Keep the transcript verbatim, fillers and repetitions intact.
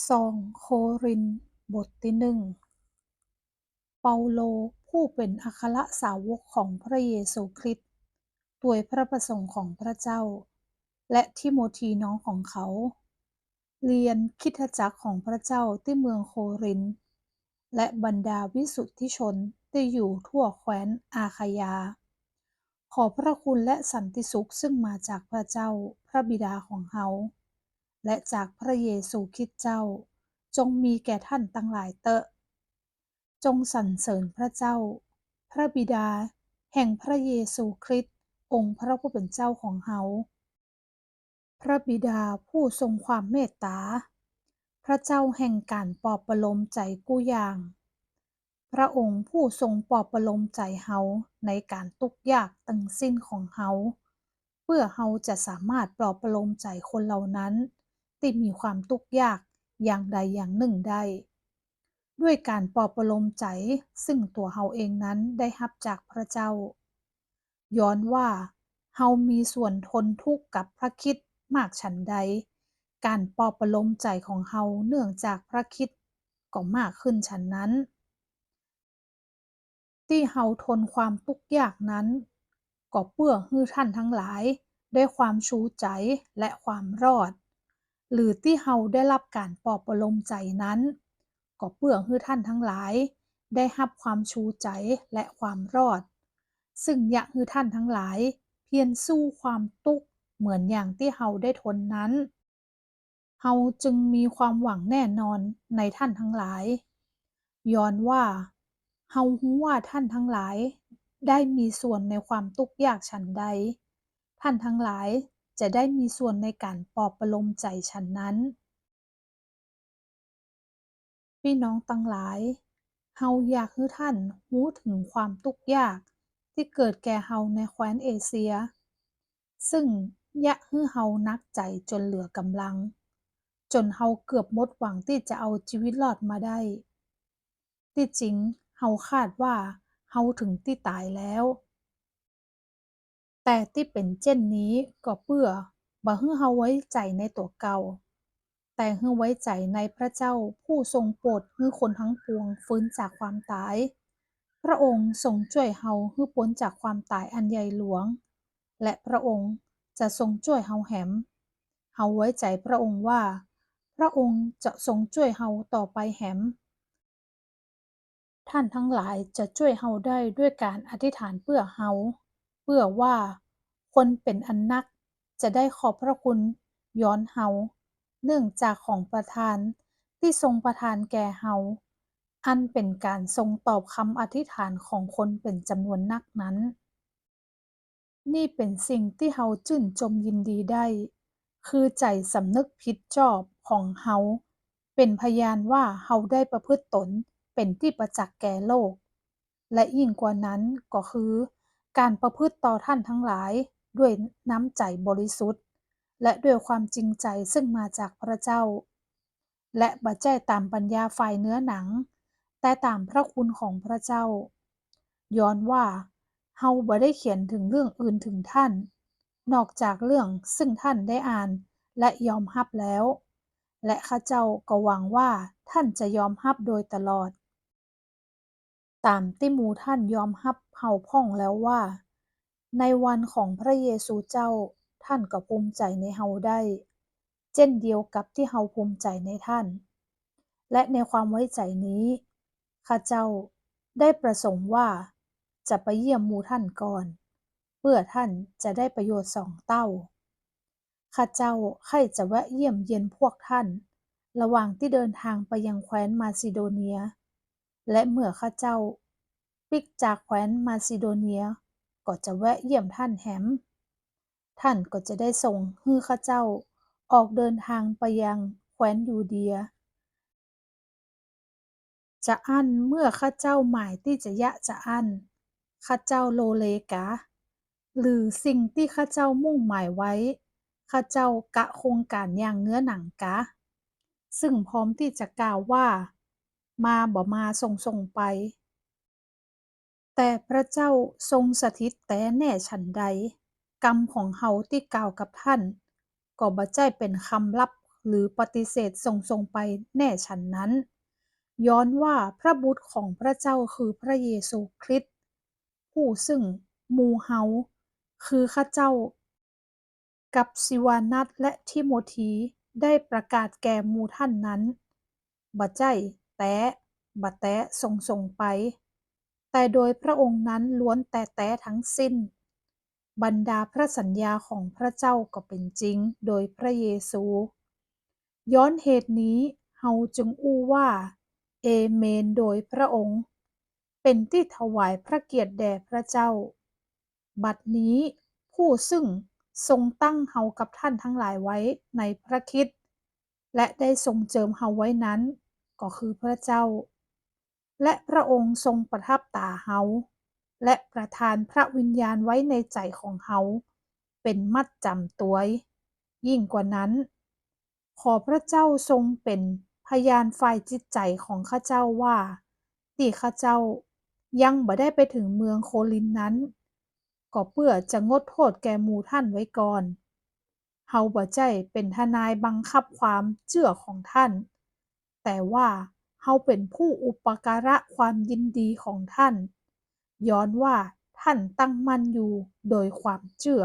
สองโครินธ์ บทตี้นึ่ง เปาโล ผู้เป๋นอัครสาวกของพระเยซูคริสต์ ตวยพระประสงค์ของพระเจ้า และทิโมธีน้องของเขา เรียนคริสตจักรของพระเจ้าตี้เมืองโครินธ์ และบรรดาวิสุทธิชนตี้อยู่ทั่วแคว้นอาคายา ขอพระคุณและสันติสุขซึ่งมาจากพระเจ้าพระบิดาของเฮา และจากพระเยซูคริสต์เจ้า จงมีแก่ท่านตังหลายเต๊อะ จงสรรเสริญพระเจ้า พระบิดาแห่งพระเยซูคริสต์ องค์พระผู้เป๋นเจ้าของเฮา พระบิดาผู้ทรงความเมตต๋า พระเจ้าแห่งก๋านปลอบประโลมใจ๋กู้อย่าง พระองค์ผู้ทรงปลอบประโลมใจ๋เฮาในก๋านตุ๊กยากตึงสิ้นของเฮา เปื้อเฮาจะสามารถปลอบประโลมใจ๋คนเหล่านั้นตี้มีความตุ๊กยากอย่างใดอย่างนึ่งได้ ด้วยก๋านปลอบประโลมใจ๋ซึ่งตั๋วเฮาเองนั้นได้ฮับจากพระเจ้า ย้อนว่าเฮามีส่วนทนทุกข์กับพระคริสต์มากฉันใด ก๋านปลอบประโลมใจ๋ของเฮาเนื่องจากพระคริสต์ก็มากขึ้นฉันนั้น ตี้เฮาทนความตุ๊กยากนั้น ก็เปื้อหื้อท่านทั้งหลายได้ความชูใจ๋และความรอด หรือตี้เฮาได้ฮับก๋านปลอบประโลมใจ๋นั้น ก็เปื้อหื้อท่านทั้งหลายได้ฮับความชูใจ๋และความรอด ซึ่งเยียะหื้อท่านทั้งหลายเพียรสู้ความตุ๊กข์เหมือนอย่างตี้เฮาได้ทนนั้น เฮาจึงมีความหวังแน่นอนในท่านทั้งหลาย ย้อนว่าเฮาฮู้ว่าท่านทั้งหลายได้มีส่วนในความตุ๊กยากฉันใด ท่านทั้งหลายจะได้มีส่วนในก๋านปลอบประโลมใจ๋ฉันนั้น ปี้น้องตังหลาย เฮาอยากหื้อท่านฮู้เถิงความตุ๊กยากตี้เกิดแก่เฮาในแคว้นเอเชีย ซึ่งเยียะหื้อเฮาหนักใจ๋จ๋นเหลือก๋ำลัง จ๋นเฮาเกือบหมดหวังตี้จะเอาจีวิตรอดมาได้ ตี้จริงเฮาคาดว่าเฮาเถิงตี้ต๋ายแล้ว แต่ตี้เป๋นเจ้นนี้ก็เปื้อบ่หื้อเฮาไว้ใจ๋ในตั๋วเก่า แต่หื้อไว้ใจ๋ในพระเจ้าผู้ทรงโปรดหื้อคนทั้งปวงฟื้นจากความต๋าย พระองค์ทรงจ้วยเฮาหื้อป๊นจากความต๋ายอันใหญ่หลวง และพระองค์จะทรงจ้วยเฮาแหม เฮาไว้ใจ๋พระองค์ว่า พระองค์จะทรงจ้วยเฮาต่อไปแหม ท่านทั้งหลายจะจ้วยเฮาได้ด้วยก๋านอธิษฐานเปื้อเฮา เปื้อว่าคนเป๋นอันนักจะได้ขอบพระคุณย้อนเฮา เนื่องจากของประทานตี้ทรงประทานแก่เฮา อันเป๋นก๋านทรงตอบกำอธิษฐานของคนเป๋นจ๋ำนวนนักนั้น นี่เป๋นสิ่งตี้เฮาจื้นจมยินดีได้ คือใจ๋สำนึกผิดชอบของเฮาเป๋นพยานว่าเฮาได้ประพฤติต๋นเป๋นตี้ประจักษ์แก่โลก และยิ่งกว่านั้นก็คือก๋านประพฤติต่อท่านทั้งหลายด้วยน้ำใจ๋บริสุทธิ์ และด้วยความจริงใจ๋ซึ่งมาจากพระเจ้า และบ่ใจ้ต๋ามปัญญาฝ่ายเนื้อหนัง แต่ต๋ามพระคุณของพระเจ้า ย้อนว่าเฮาบ่ได้เขียนเถิงเรื่องอื่นเถิงท่าน นอกจากเรื่องซึ่งท่านได้อ่านและยอมฮับแล้ว และข้าเจ้าก็หวังว่าท่านจะยอมฮับโดยตลอด ต๋ามตี้หมู่ท่านยอมฮับเฮาพ่องแล้วว่า ในวันของพระเยซูเจ้า ท่านก็ภูมิใจ๋ในเฮาได้ เจ้นเดียวกับตี้เฮาภูมิใจ๋ในท่าน และในความไว้ใจ๋นี้ ข้าเจ้าได้ประสงค์ว่าจะไปเยี่ยมหมู่ท่านก่อน เปื้อท่านจะได้ประโยชน์สองเต้า ข้าเจ้าใค่จะแวะเยี่ยมเยียนพวกท่าน ระหว่างตี้เดินทางไปยังแคว้นมาซิโดเนีย และเมื่อข้าเจ้าปิ๊กจากแคว้นมาซิโดเนีย ก็จะแวะเยี่ยมท่านแหม ท่านก็จะได้ส่งหื้อข้าเจ้าออกเดินทางไปยังแคว้นยูเดีย จาอั้นเมื่อข้าเจ้าหมายตี้จะเยียะจาอั้น ข้าเจ้าโลเลกา หรือสิ่งตี้ข้าเจ้ามุ่งหมายไว้ ข้าเจ้ากะโครงก๋านอย่างเนื้อหนังกา ซึ่งพร้อมตี้จะกล่าวว่า มาบ่มาส่งๆ ไป แต่พระเจ้าทรงสถิตแต๊แน่ฉันใด กำของเฮาตี้กล่าวกับท่าน ก็บ่ใจ้เป๋นกำลับ หรือปฏิเสธทรงๆ ไปแน่ฉันนั้น ย้อนว่าพระบุตรของพระเจ้าคือพระเยซูคริสต์ ผู้ซึ่งหมู่เฮา คือข้าเจ้า กับสิลวานัสและทิโมธีได้ประกาศแก่หมู่ท่านนั้น บ่ใจ้แต๊ บ่แต๊ทรงๆ ไป แต่โดยพระองค์นั้นล้วนแต่แต๊ทั้งสิ้น บรรดาพระสัญญาของพระเจ้าก็เป็นจริงโดยพระเยซู ย้อนเหตุนี้เฮาจึงอู้ว่า เอเมน โดยพระองค์ เป็นตี้ถวายพระเกียรติแด่พระเจ้า บัดนี้ผู้ซึ่งทรงตั้งเฮากับท่านทั้งหลายไว้ในพระคริสต์ และได้ทรงเจิมเฮาไว้นั้น ก็คือพระเจ้า และพระองค์ทรงประทับต๋าเฮา และประทานพระวิญญาณไว้ในใจ๋ของเฮา เป็นมัดจ๋ำตวย ยิ่งกว่านั้น ขอพระเจ้าทรงเป็นพยานฝ่ายจิตใจ๋ของข้าเจ้าว่า ตี้ข้าเจ้ายังบ่ได้ไปถึงเมืองโครินธ์นั้น ก็เปื้อจะงดโต้ษแก่หมู่ท่านไว้ก่อน เฮาบ่ใจ้เป็นทนายบังคับความเจื้อของท่าน แต่ว่าเฮาเป็นผู้อุปการะความยินดีของท่าน ย้อนว่าท่านตั้งมั่นอยู่โดยความเจื้อ